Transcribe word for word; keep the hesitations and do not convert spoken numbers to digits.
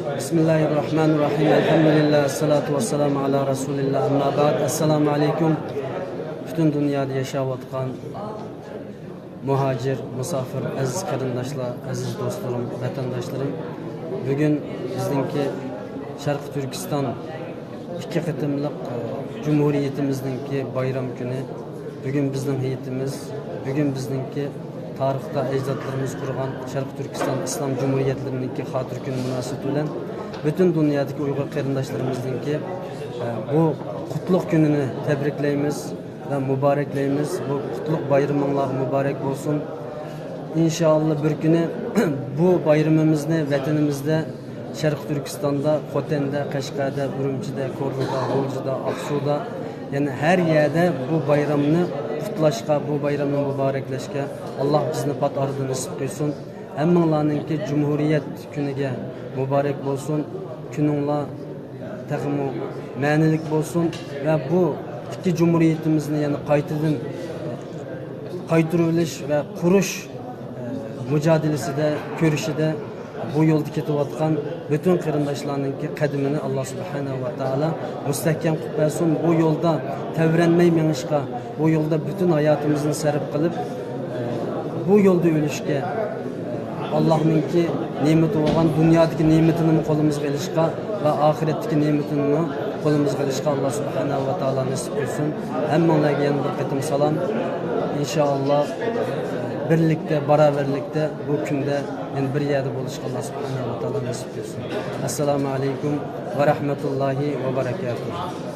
بىسمىللاھىررەھمانىررەھىم. ئەلھەمدۇلىللاھ، ئەسسالاتۇ ۋەسسالامۇ ئەلا رەسۇلىللاھ، ئەمما بەئد. ئەسسالامۇ ئەلەيكۇم. پۈتۈن دۇنيادا ياشاۋاتقان مۇھاجىر، مۇساپىر، ئەزىز قېرىنداشلار، ئەزىز دوستلىرىم، ۋەتەنداشلىرىم، بۈگۈن بىزنىڭكى شەرقىي تۈركىستان ئىككى قېتىملىق، ئە، جۇمھۇرىيىتىمىزنىڭكى بايرام كۈنى. بۈگۈن بىزنىڭ ھېيتىمىز، بۈگۈن بىزنىڭكى تارىختا ئەجدادلىرىمىز قۇرغان شەرقىي تۈركىستان ئىسلام جۇمھۇرىيەتلىرىنىڭكى خاتىرە كۈنى مۇناسىۋىتى بىلەن پۈتۈن دۇنيادىكى ئۇيغۇر قېرىنداشلىرىمىزنىڭكى، ئە، بۇ قۇتلۇق كۈنىنى تەبرىكلەيمىز ۋە مۇبارەكلەيمىز. بۇ قۇتلۇق بايرىمىڭلارغا مۇبارەك بولسۇن. ئىنشائاللا، بىر كۈنى بۇ بايرىمىمىزنى ۋەتىنىمىزدە، شەرقىي تۈركىستاندا، خوتەندە، قەشقەردە، ئۈرۈمچىدە، كورلىدا، غۇلجىدا، ئاقسۇدا، يەنە ھەر يەردە بۇ بايرامنى قۇتلاشقا، بۇ بايرامنى مۇبارەكلەشكە ئاللاھ بىزنى پات ئارىدا نېسىپ قىلسۇن. ھەممىڭلارنىڭكى جۇمھۇرىيەت كۈنىگە مۇبارەك بولسۇن. كۈنۈڭلار تېخىمۇ مەنىلىك بولسۇن ۋە بۇ ئىككى جۇمھۇرىيىتىمىزنى يەنە قايتىدىن قايتۇرۇۋېلىش ۋە قۇرۇش، ئە، مۇجادىلىسىدە، كۈرىشىدە بۇ يولدا كېتىۋاتقان پۈتۈن قېرىنداشلارنىڭكى قەدىمىنى ئاللاھ سۇبھانەھۇ ۋە تائالا مۇستەھكەم قىلىپ بەرسۇن. بۇ يولدا تەۋرەنمەي مېڭىشقا، بۇ يولدا پۈتۈن ھاياتىمىزنى سەرپ قىلىپ، ئە، بۇ يولدا ئۆلۈشكە، ئاللاھنىڭكى نېمىتى بولغان دۇنيادىكى نېمىتىنىمۇ قولىمىزغا ئېلىشقا ۋە ئاخىرەتتىكى نېمىتىنىمۇ قولىمىزغا ئېلىشقا ئاللاھ سۇبھانەھۇ ۋە تائالا نېسىپ قىلسۇن. ھەممىڭلارگە يەنە بىر قېتىم سالام. ئىنشائاللاھ، بىرلىكتە، باراۋەرلىكتە بۇ كۈندە يەنە بىر يەردە بولۇشقا ئاللاھ سۇبھانەھۇ ۋە تائالا نېسىپ قىلسۇن. ئەسسالامۇ ئەلەيكۇم ۋە رەھمەتۇللاھى ۋە بەرەكاتۇھ.